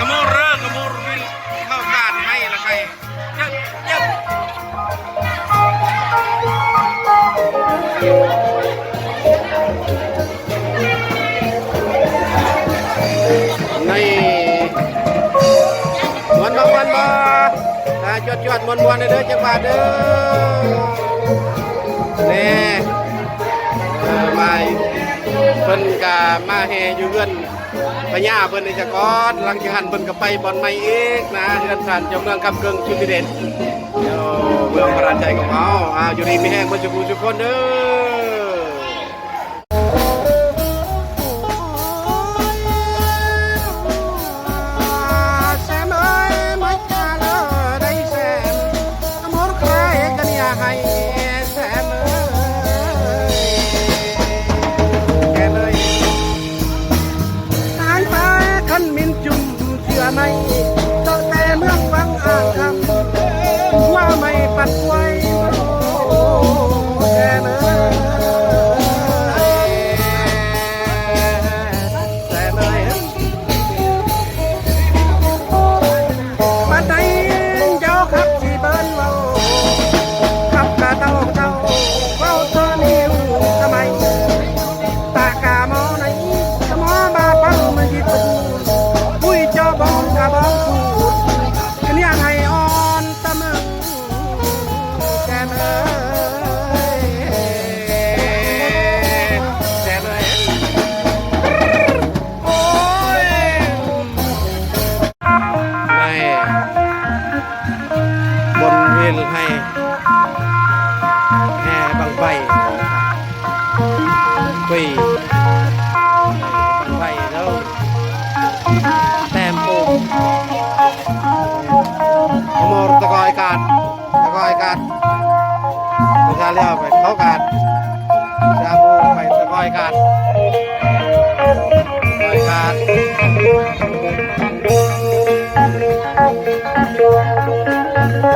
ກະມູເຣີ ກະມູເຣີ ວິນເຂົ້າການໄຫ້ລະໄຄ ນີ້ ມ່ວນບໍ່ ມ່ວນບໍ່? ອ່າ ຈວດໆ ມ່ວນໆ ເດີ ຈັກບາດເດີ ແນ່ ເອີ ມາ ເພິ່ນກະມາແຫ່ຢູ່ເຮືອນ ພະຍາເພິ່ນນີ້ສະກ່ອນ ຫຼັງຈາກຫັ້ນເພິ່ນກໍໄປບ່ອນໃໝ່ອີກນະ ເຮືອນທ່ານເຈົ້າເມືອງຄຳເກີງ ສຸດທິເດດ ຢູ່ເມືອງພະລານໄຊຂອງເຮົາ. ອ່າ ຢູ່ດີມີແຮງເບິດສູ່ຜູ້ສູ່ຄົນເດີ. ທາງປາຄັນມິນຈຸ່ມເສືອໄມ້ ເຈາະແຕ່ເມືອງວັງອ່າງຄຳ ຫົວໄມ້ປັດກວຍ ແຕ່ເລີຍ ແຕ່ເລີຍ ບັດໃດເຈົ້າຄັກຊິເບິ່ນເວົ້າ ຄັບກະເຕົ້າເຈົ້າ ເວົ້າຕົວນີ້ຮູ້ສະໄໝ ຕາກາໝໍໃນ ສະໝໍບາເປົາມັນຊິເປັນ ປຸ້ຍເຈາະບອງກະບອງພູດ ກະນຽງໃຫ້ອ່ອນຕະເມີງ ແຊມເອີຍ ແຊມເອີຍ ໂອ້ຍ ໃນບົນເວນໄຮ່ ແຫ່ບັ້ງໄຟ ເຮີ້ຍ ບັ້ງໄຟເດີ ແຕ້ມໂປ່ງ ມອເຕີສະກອຍກາດ ສະກອຍກາດ ປະຊາແລ້ວໄປເຂົ້າກາດ ຊາບູໄປສະກອຍກາດ ສະກອຍກາດ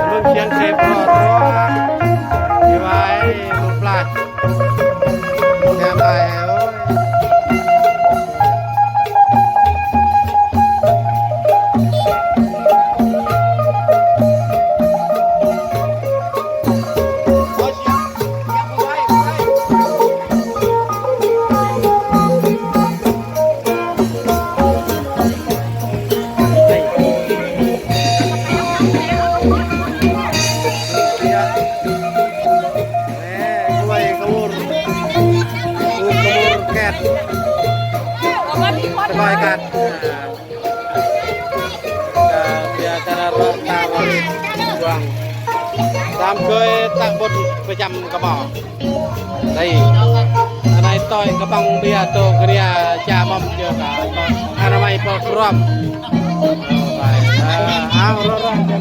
ເມືອງຊຽງເຊບກໍລໍ ທີ່ໄວ້ລູກຫຼານ ແຊມຫຼາຍ ໂອ້ຍ. ເ ຕາມເຄີຍຕະບົນປະຈຳກະບອກ ໄດ້ອາໄນຕ່ອຍກະບັງເບຍໂຕກະເນຍຈາມອມເຈີກະອະນາໄມປອດລວມ ເອີ ເອົາ ເອົາ ເອົາ ເອົາ.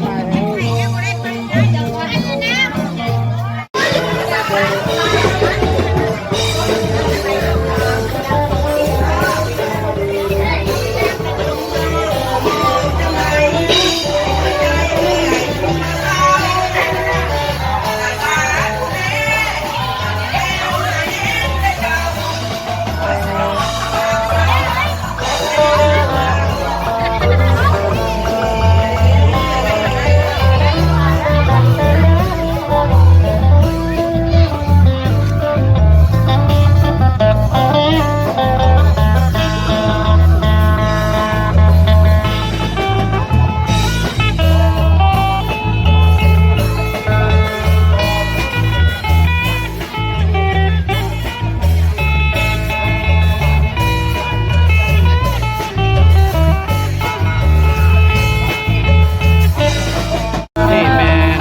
ນີ້ແມ່ນ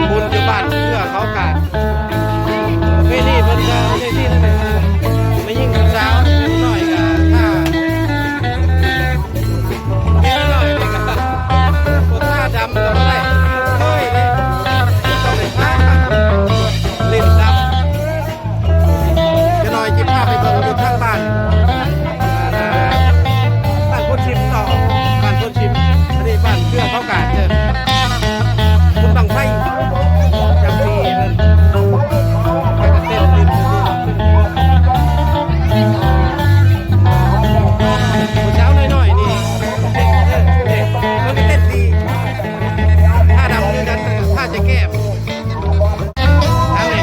ບຸນຢູ່ບ້ານເຄືອເຂົາກາດ ເວທີເພິ່ນກະເວທີນັ້ນແຫຼະ ແມ່ຍິງສາວນ້ອຍກະຖ້າ ເດັກນ້ອຍນີ້ກະບໍ່ທາດຳກະບໍ່ໄດ້ເລີຍເດ້ ຕ້ອງໄດ້ທາ ຫຼິ້ນດຳ. ຈະໜ້ອຍຊິພາໄປເບິ່ງຢູ່ທາງບ້ານ ບ້ານໂພນຊິມເນາະ ບ້ານໂພນຊິມ ອັນນີ້ບ້ານເຄືອເຂົາກາດເດີ ບຸນບັ້ງໄຟ ຈຳປີເພິ່ນ ເພິ່ນກະເຕັ້ນຫຼິ້ນ ຜູ້ສາວນ້ອຍໆນີ້ ເອີ ເອີ ເພິ່ນກະເຕັ້ນດີ ທາດຳຄືກັນ ທາແຕ່ແກ້ມ. ຖາມແດ່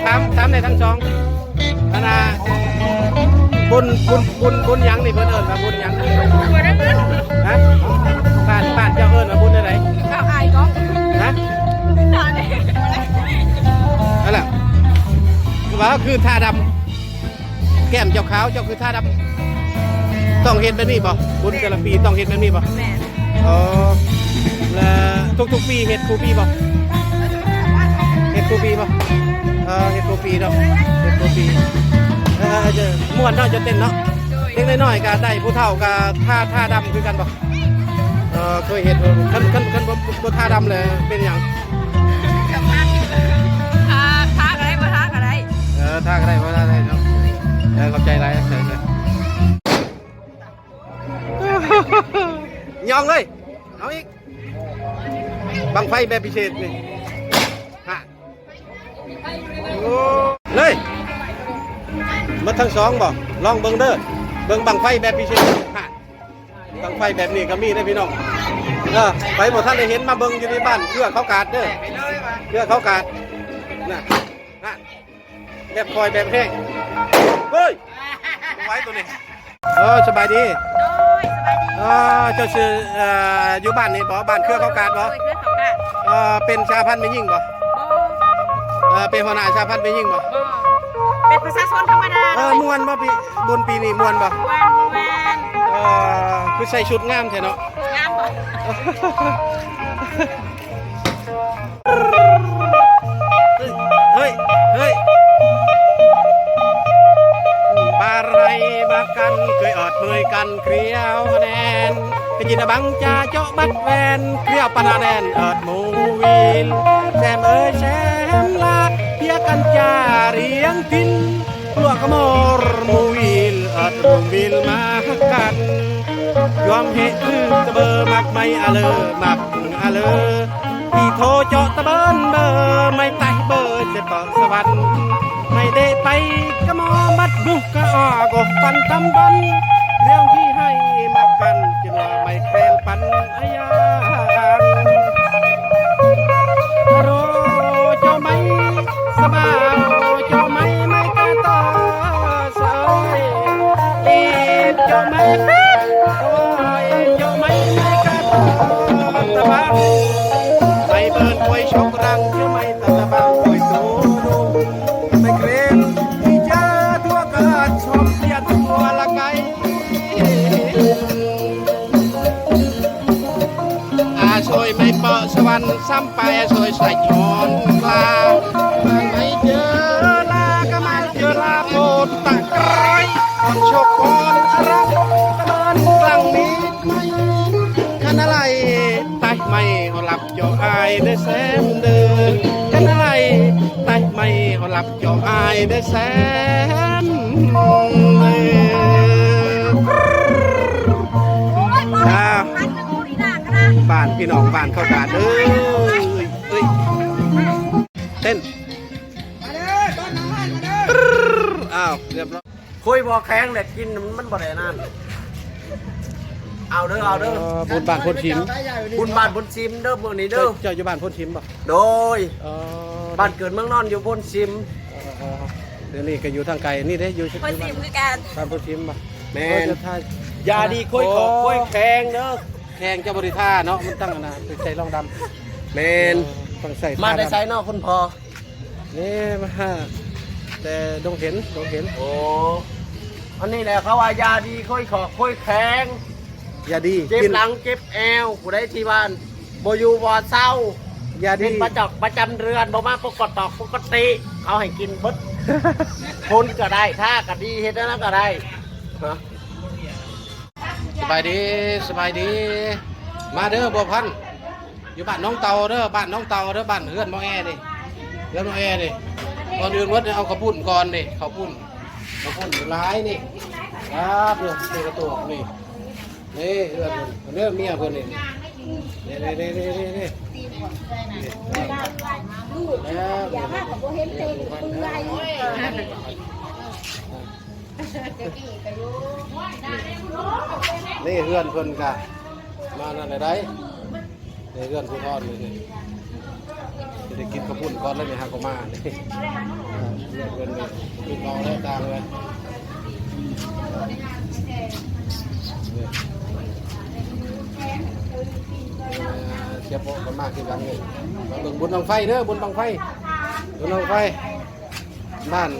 ຖາມ ຖາມແດ່ທັງສອງ ອັນນ່າ ບຸນ ບຸນ ບຸນ ບຸນຫຍັງນີ້ ເພິ່ນເອີ້ນວ່າບຸນຫຍັງ? ຮະ? ບ້ານ ບ້ານເຈົ້າເອີ້ນວ່າບຸນແນວໃດ? ເຂົາອາຍກໍ ຮະ? ອັນນ່າ ວ່າຄືທາດຳ ແກ້ມເຈົ້າຂາວ ເຈົ້າຄືທາດຳ ຕ້ອງເຮັດແບບນີ້ບໍ່? ບຸນແຕ່ລະປີຕ້ອງເຮັດແບບນີ້ບໍ່? ແມ່ນ. ອໍ ແລ້ວທຸກໆປີເຮັດຄູ່ປີບໍ່? ເຮັດຄູ່ປີບໍ່? ເອີ ເຮັດຄູ່ປີເນາະ ເຮັດຄູ່ປີ ເອີ ມ່ວນເນາະ ຈະເຕັ້ນເນາະ ເດັກນ້ອຍໆກະໄດ້ ຜູ້ເຖົ້າກະທາ ທາດຳຄືກັນບໍ່? ເອີ ເຄີຍເຮັດ ຄັນ ຄັນ ຄັນບໍ່ ບໍ່ທາດຳແລ້ວເປັນຫຍັງ? ທາ ທາກະໄດ້ ບໍ່ທາກະໄດ້. ເອີ ທາກະໄດ້ ບໍ່ທາກະໄດ້ເນາະ. ເອີ ຂອບໃຈຫຼາຍ ຂອບໃຈຫຼາຍ ຍອງເອີຍ ເອົາອີກ ບັ້ງໄຟແບບພິເສດນີ້ ຮະ ໂອ້ ເລີຍ ໝົດທັງສອງບໍ່? ລອງເບິ່ງເດີ ເບິ່ງບັ້ງໄຟແບບພິເສດ ຮະ. ບັ້ງໄຟແບບນີ້ກະມີເດ້ພີ່ນ້ອງ ເອີ ໃຜບໍ່ທັນໄດ້ເຫັນມາເບິ່ງຢູ່ໃນບ້ານເຄືອເຂົາກາດເດີ ເຄືອເຂົາກາດ ນະ ນະ ແບບຄ່ອຍແບບແຮງ ເຮີ້ຍ ໄວໂຕນີ້ ເອີ ສະບາຍດີ ໂດຍ ສະບາຍດີ ເອີ ເຈົ້າຊື່ ເອີ ຢູ່ບ້ານນີ້ບໍ່? ບ້ານເຄືອເຂົາກາດບໍ່? ໂດຍ ເຄືອເຂົາກາດ ເອີ ເປັນສະຫະພັນແມ່ຍິງບໍ່? ບໍ່ ເອີ ເປັນຫົວໜ້າສະຫະພັນແມ່ຍິງບໍ່? ບໍ່ ເປັນປະຊາຊົນທຳມະດາ ເອີ ມ່ວນບໍ່? ປີ ບຸນປີນີ້ມ່ວນບໍ່? ມ່ວນ ມ່ວນ ເອີ ຄືໃສ່ຊຸດງາມແທ້ເນາະ ງາມບໍ່? ເຮີ້ຍ ເຮີ້ຍ ເຮີ້ຍ ປາໄຣມາກັນ ເຄີຍອອດເມີຍກັນ ເກລຽວແໜ້ນ ກະຈິນນະບັງຈາເຈາະບັດແວ່ນ ເກລຽວປະນະແໜ້ນ ເອີດໝູວິນ ແຊມເອີຍແຊມລາ ເພຍກັນຈາລຽງກິນ ພວກຂະໝໍລໝູວິນ ເອີດໝູວິນມາກັນ ຍວມເຮະຄືຕະເບີ ມັກໄມ້ອາເລີ ມັກອາເລີ ອີໂທເຈາະຕະເບີນເບີ ໄມ້ໄຕ້ເບີ ເຈັບເກາະສະຫວັນ ໄມ້ເດະໄປກະໝໍ ມັດບຸກກະອອກ ກົກປັນຕຳບັນ ເລື່ອງທີ່ໃຫ້ມັກກັນ ຈິນວ່າໄມ້ແຄນປັນອາຍານ ໂຣເຈາະໄມ້ ສະບາວເຈາະໄມ້ ໄມ້ກະຕາ ເອີຍ ເຈາະໄມ້ ເອີຍ ເຈາະໄມ້ ໄມ້ກະຕາ ຕະບັງ ໄມ້ເບີນກວຍຊົກລັງ ເຈາະໄມ້ຕະຕະບັງ ກວຍໂຕ ໄມ້ເຄຣນ ທີ່ຈາທົ່ວກາດ ຊອມເສຍທົ່ວລະໄກ ອາ ຊ່ອຍໄມ້ ເປາະສະຫວັນຊ້ຳປາຍ ສວຍສະຫຍອນກລາງ ໄມເຈີລາກະມາເຈີລາໂພດຕະກຣາຍ ອອນໂຊກອນຄະຣາ ກະເດີນກລາງມີດໄມ ຄັນອາໄລຕາຍໄມ ເຮົາລັບເຈົ້າອ້າຍເດີແຊມເດີ ຄັນອາໄລຕາຍໄມ ເຮົາລັບເຈົ້າອ້າຍເດີແຊມເດີ. ອ່າ ບ້ານພີ່ນ້ອງບ້ານເຂົ້າກາດເອີຍ ເອີຍ ເຕັ້ນ ມາເດີ ຕ້ອນນ້ຳມັນມາເດີ ອ້າວ ຮຽບຮ້ອຍ ຄຸຍບໍ່ແຂງແຫຼະ ກິນມັນບໍ່ໄດ້ນັ້ນ ເອົາເດີ ເອົາເດີ ເອີ ບຸນບ້ານໂພນຊິມ ບຸນບ້ານໂພນຊິມເດີ ມື້ນີ້ເດີ ເຈົ້າ ເຈົ້າຢູ່ບ້ານໂພນຊິມບໍ່? ໂດຍ ອໍ ບ້ານເກີດເມືອງນອນຢູ່ໂພນຊິມ ອໍ ດຽວນີ້ກໍຢູ່ທາງໄກນີ້ເດ້ ຢູ່ ໂພນຊິມຄືກັນ ບ້ານໂພນຊິມບໍ່? ແມ່ນ ຢາດີໂຄຍຂອກໂຄຍແຂງເດີ ແຂງເຈົ້າບໍ່ໄດ້ທາເນາະ ມັນຕັ້ງອັນນ່າ ໄປໃສ່ລອງດຳ ແມ່ນ ເອີ ຕ້ອງໃສ່ ມາແຕ່ໃສເນາະຄຸນພໍ່? ນີ້ມາແຕ່ດົງເຫັນ ດົງເຫັນ ໂອ້ ອັນນີ້ແຫຼະເຂົາວ່າຢາດີໂຄຍຂອກໂຄຍແຂງ ຢາດີ ເຈັບຫຼັງເຈັບແອວ ຜູ້ໃດທີ່ວ່າບໍ່ຢູ່ບໍ່ເຊົາ ຢາດີ ເປັນປະຈຳເດືອນ ບໍ່ມາປົກກະຕອກປົກກະຕິ ເຂົາໃຫ້ກິນເບິດ ຄົນກໍໄດ້ ທາກໍດີ ເຮັດແນວໃດກໍໄດ້. ສະບາຍດີ ສະບາຍດີ ມາເດີບົວພັນ ຢູ່ບ້ານໜອງເຕົ່າເດີ ບ້ານໜອງເຕົ່າເດີ ບ້ານເຮືອນໝໍແອນີ້ ເຮືອນໝໍແອນີ້ ກ່ອນອື່ນໝົດເອົາເຂົ້າປຸ້ນກ່ອນນີ້ ເຂົ້າປຸ້ນ ເຂົ້າປຸ້ນຫຼາຍນີ້ ປາດເດີ ເປັນກະໂຕກນີ້ ນີ້ເຮືອນເພິ່ນເດີ ເມຍເພິ່ນນີ້ ນີ້ໆໆໆໆ ນີ້ ລູກ ຢ່າມາກໍບໍ່ເຫັນເຕັມເປື່ອຍ ນີ້ເຮືອນເພິ່ນກະມານັ້ນແຫຼະໃດ໋ ເຮືອນຜູ້ທອນນີ້ ຊິໄດ້ກິນເຂົ້າປຸ້ນກ່ອນແລ້ວນີ້ ຫາກໍມານີ້ ເຮືອນເພິ່ນນີ້ ຄືເກົ່າແລ້ວຕ່າງເລີຍ ເສຍໂປະກໍມາຄືກັນນີ້ ມາເບິ່ງບຸນບັ້ງໄຟເດີ ບຸນບັ້ງໄຟ ບຸນບັ້ງໄຟ ບ້ານ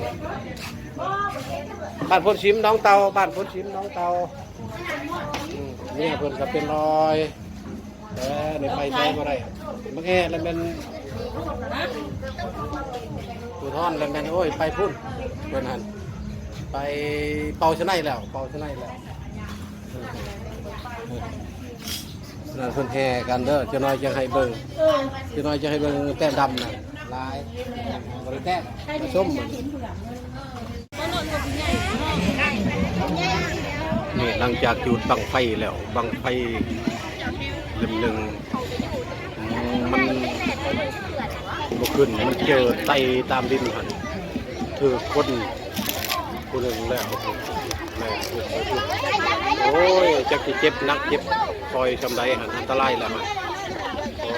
ບ້ານໂພນຊິມໜອງເຕົ່າ ບ້ານໂພນຊິມໜອງເຕົ່າ ອືມ ເມຍເພິ່ນກໍເປັນລອຍ ແຕ່ນີ້ໄປໃສບໍ່ໄດ້ ບັກແອລະແມ່ນ ຜູ້ທອນລະແມ່ນ ໂອ້ຍ ໄປພຸ້ນ ເພິ່ນຫັ້ນ ໄປເປົ່າຊະໄນແລ້ວ ເປົ່າຊະໄນແລ້ວ ເອີ ນັ້ນເພິ່ນແຫ່ກັນເດີ ຈັກໜ້ອຍຈະໃຫ້ເບິ່ງ ຈັກໜ້ອຍຈະໃຫ້ເບິ່ງແຕ້ມດຳນະ ຫຼາຍ ບໍ່ໄດ້ແຕ້ມ ມາຊົມ ນີ້ຫຼັງຈາກຈູດບັ້ງໄຟແລ້ວ ບັ້ງໄຟເຫຼັ້ມໜຶ່ງ ມັນບໍ່ຂຶ້ນ ມັນເຈີໄຕ່ຕາມດິນຫັ້ນ ຖືກຄົນຜູ້ໜຶ່ງແລ້ວ ແມ່ນ ໂອ້ຍ ຈັກຊິເຈັບໜັກເຈັບຄ່ອຍສ່ຳໃດຫັ້ນ ອັນຕະລາຍແລ້ວຫັ້ນ ໂອ້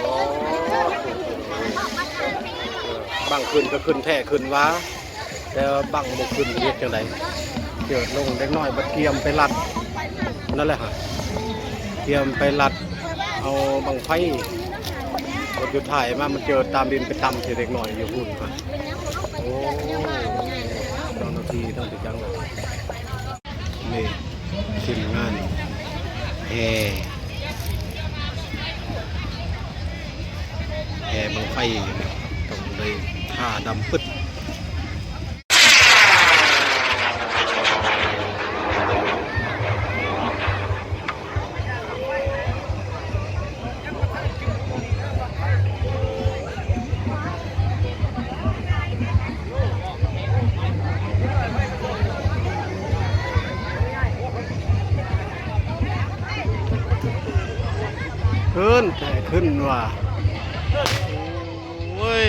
ບັ້ງຂຶ້ນກໍຂຶ້ນແທ້ຂຶ້ນຫວາ ແຕ່ວ່າບັ້ງບໍ່ຂຶ້ນເຮັດຈັ່ງໃດ ເຈີລົງ ເດັກນ້ອຍບັດກຽມໄປລັດ ນັ້ນແຫຼະຫັ້ນ ກຽມໄປລັດເອົາບັ້ງໄຟ ບັດສຸດທ້າຍມາມັນເຈີຕາມດິນໄປຕຳໃສ່ເດັກນ້ອຍຢູ່ພຸ້ນຫັ້ນ ໂອ້ ເຈົ້າໜ້າທີ່ຕ້ອງໄປຈັງລະ ນີ້ທີມງານແຫ່ ແຫ່ບັ້ງໄຟ ຕ້ອງໄດ້ທາດຳປຶດ. ຂຶ້ນແທ້ຂຶ້ນວ່າ ໂອ້ຍ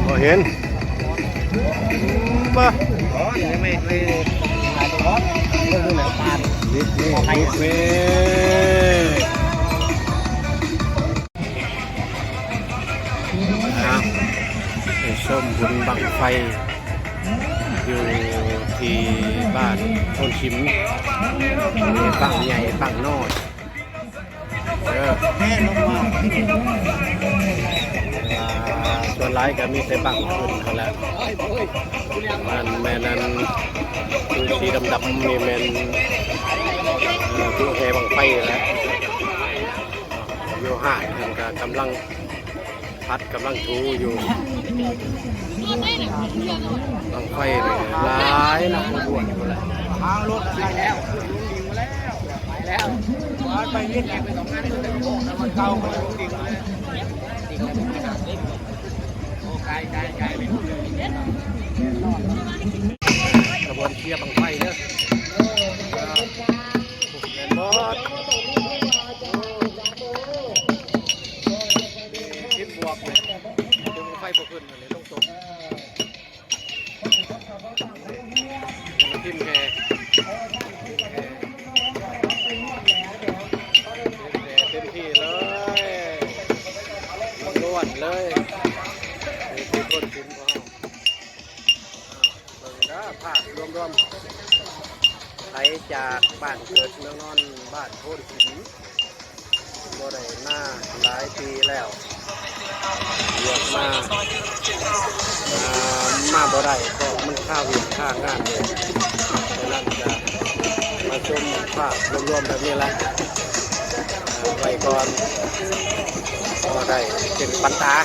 ບໍ່ເຫັນ ບໍ່ ຍັງໄມ່ເຄີຍ ເບິ່ງແລ້ວປານ ເຮັດເວ ເຮັດເວ ອ່າ ໄປຊົມບຸນບັ້ງໄຟຢູ່ທີ່ບ້ານໂພນຊິມ ມີບັ້ງໃຫຍ່ບັ້ງນ້ອຍ. ເອີ ແມ່ນລົງມາ ອ່າ ສ່ວນຫຼາຍກໍມີແຕ່ບັ້ງຂຶ້ນຫັ້ນແຫຼະ. ອັນແມ່ນອັນທີ່ດຳໆນີ້ແມ່ນ ເອີ ຄືແຫ່ບັ້ງໄຟແຫຼະ. ຢູ່ຮ້ານເພິ່ນກໍກຳລັງ ພັດກຳລັງຖູຢູ່. ບັ້ງໄຟນີ້ຫຼາຍນະ ບໍ່ຖ້ວນພຸ້ນແຫຼະ. ທາງລົດໄປແລ້ວ ໄປແລ້ວ ໄປແລ້ວ ໄປວຽນແຂກໄປສອງງານ ແຕ່ວ່າເກົ່າໄປລົງດິນມາແລ້ວ. ໂອ້ ກາຍ ກາຍ ກາຍ ຂະບວນເຊຍບັ້ງໄຟເດີ ແມ່ນບໍ່? ທິດບວກເລີຍ ດຶງໄຟບໍ່ຂຶ້ນ ອັນນີ້ລົງຕົກ. ທີມແຫ່ ທີມແຫ່ ທີມແຫ່ເຕັມທີ່ເລີຍ ລ້ວນໆເລີຍ ນີ້ຄືຄົນທີມຂອງເຮົາ. ເບິ່ງເດີ ພາບລວມໆ ໄຫຼຈາກບ້ານເກີດເມືອງນອນ ບ້ານໂພນຫີນ ບໍ່ໄດ້ມາຫຼາຍປີແລ້ວ ວຽກມາ ອ່າ ມາບໍ່ໄດ້ ເພາະມັນຄາວຽກຄາງານເດ້. ສະນັ້ນກະມາຊົມພາບລວມໆແບບນີ້ແຫຼະ ອ່າ ໄວ້ກ່ອນ ພໍໄດ້ເປັນປັນຕາ.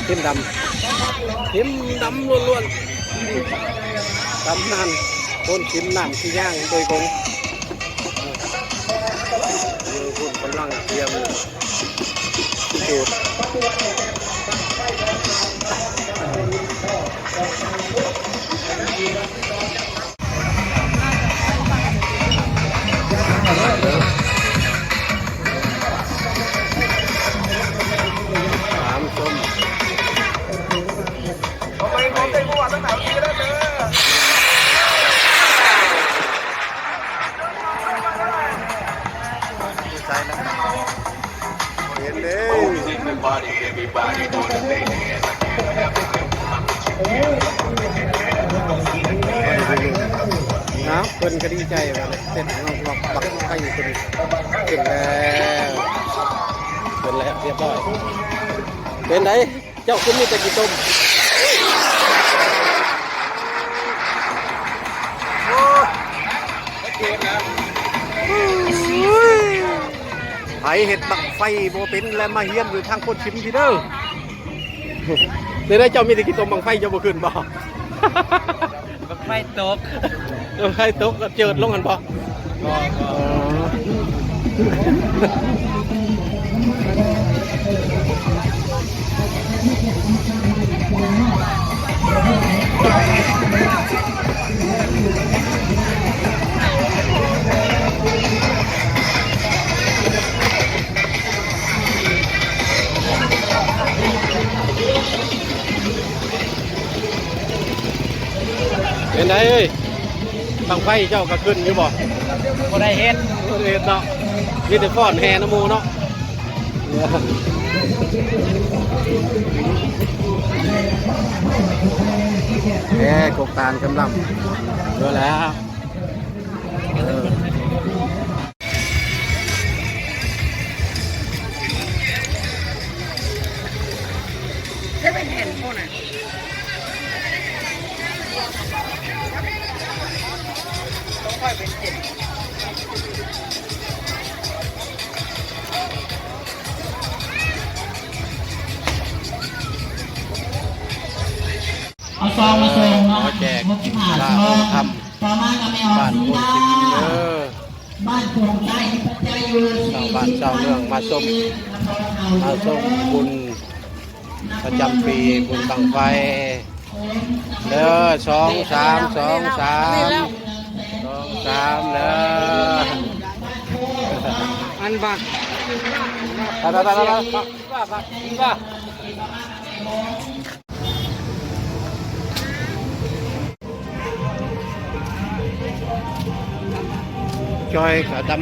ທີມດຳ ທີມດຳລ້ວນໆ ຕຳນານໂພນຫີນ ນ້ຳຂີ້ຍາງໂດຍກົງ ຢູ່ພຸ້ນກຳລັງກຽມ ເຫັນເດ້ ເອົາ ເພິ່ນກໍດີໃຈວ່າເດ້ ເຕັ້ນເອົາບັ້ງໄຟຂຶ້ນ ຂຶ້ນແລ້ວ ຂຶ້ນແລ້ວ ຮຽບຮ້ອຍ. ເປັນໃດ? ເຈົ້າຄືມີແຕ່ຂີ້ຕົມ? ໃຜເຮັດບັ້ງໄຟບໍ່ເປັນແລະມາຮຽນຢູ່ທາງໂພນຫີນພີ້ເດີ. ແນວໃດ ເຈົ້າມີແຕ່ຂີ້ຕົມ ບັ້ງໄຟເຈົ້າບໍ່ຂຶ້ນບໍ່? ບັ້ງໄຟຕົກ ບັ້ງໄຟຕົກ ແລ້ວເຈີດລົງຫັ້ນບໍ່? ບໍ່ ບໍ່ ອໍ ເປັນໃດເອີຍ? ບັ້ງໄຟເຈົ້າກໍຂຶ້ນຢູ່ບໍ່? ບໍ່ໄດ້ເຮັດ ບໍ່ໄດ້ເຮັດເນາະ ມີແຕ່ຟ້ອນແຫ່ນຳໝູ່ເນາະ. ແຫ່ກົກຕານກຳລັງ ເບິ່ງແລ້ວ ເອີ. ເອົາຊອງມາສົ່ງເນາະ ເອົາມາແຈກ ຫົກສິບຫ້າ ຊອງ ຕາມມາກໍແມ່ອອກສີດາ ບ້ານໂຂງໃຕ້ ມີປັດໄຈຢູ່ ຊາວບ້ານຊາວເມືອງມາຊົມ ມາຊົມບຸນປະຈຳປີ ບຸນບັ້ງໄຟເດີ ສອງສາມ ສອງສາມ ສອງສາມເດີ ອັນບັກ ໄປ ໄປ ໄປ ໄປ. ຈ້ອຍກະດຳ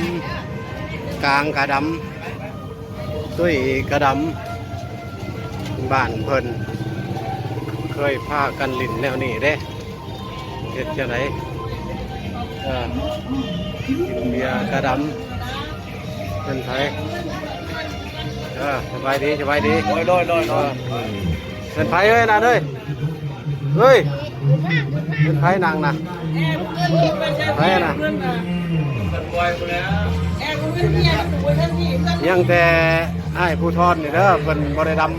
ກາງກະດຳ ຕຸ້ຍກະດຳ ບ້ານເພິ່ນ ເຄີຍພາກັນຫຼິ້ນແນວນີ້ເດ້ ເຮັດຈັ່ງໃດ? ເອີ ກິນເບຍກາດຳ ເປັນໃຜ? ເອີ ສະບາຍດີ ສະບາຍດີ ໂດຍ ໂດຍ ໂດຍ ເອີ ເປັນໃຜເອີຍ ນາເອີຍ? ເອີຍ ເປັນໃຜນັ່ງນະ? ໃຜນະ? ຍັງແຕ່ອ້າຍພູທອນນີ້ເດີ ເພິ່ນບໍ່ໄດ້ດຳ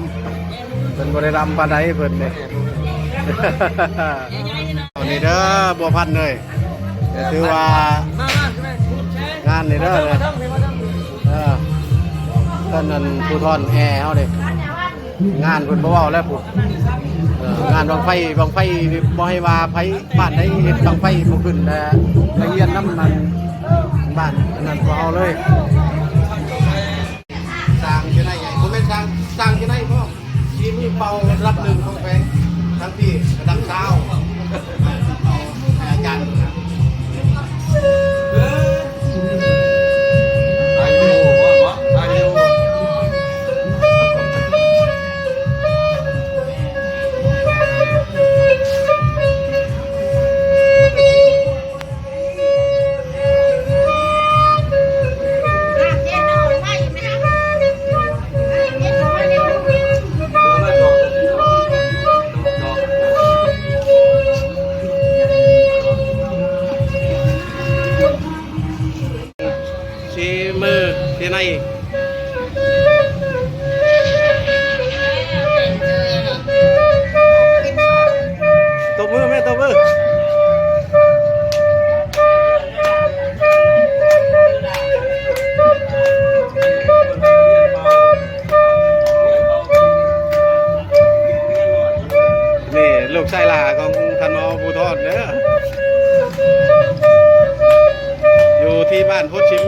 ເພິ່ນບໍ່ໄດ້ດຳປານໃດເພິ່ນນີ້ ນີ້ເດີ ບົວພັນເອີຍ ຖືວ່າງານນີ້ເດີ ເອີ ເພິ່ນນັ້ນ ພູທອນແອເຮົານີ້ ງານເພິ່ນບໍ່ເວົ້າແລ້ວພຸ້ນ ເອີ ງານບັ້ງໄຟ ບັ້ງໄຟນີ້ບໍ່ໃຫ້ວ່າໃຜບ້ານໃດເຮັດບັ້ງໄຟບໍ່ຂຶ້ນ ແລະ ລະອຽນນຳອັນບ້ານອັນນັ້ນພວກເຮົາເລີຍ. ຊ່າງຢູ່ໃນ ບໍ່ແມ່ນຊ່າງ ຊ່າງຢູ່ໃນບໍ່ ສີມືເປົ່າລະດັບໜຶ່ງຂອງແຂວງ ທັງພີ້ລະດັບຊາວ ອາຈານ ສີມືທີ່ໃນ ຕົບມືແມ່ ຕົບມື. ນີ້ລູກຊາຍຫຼ້າຂອງທ່ານໝໍພູທອນເດີ ຢູ່ທີ່ບ້ານໂພນຊິມ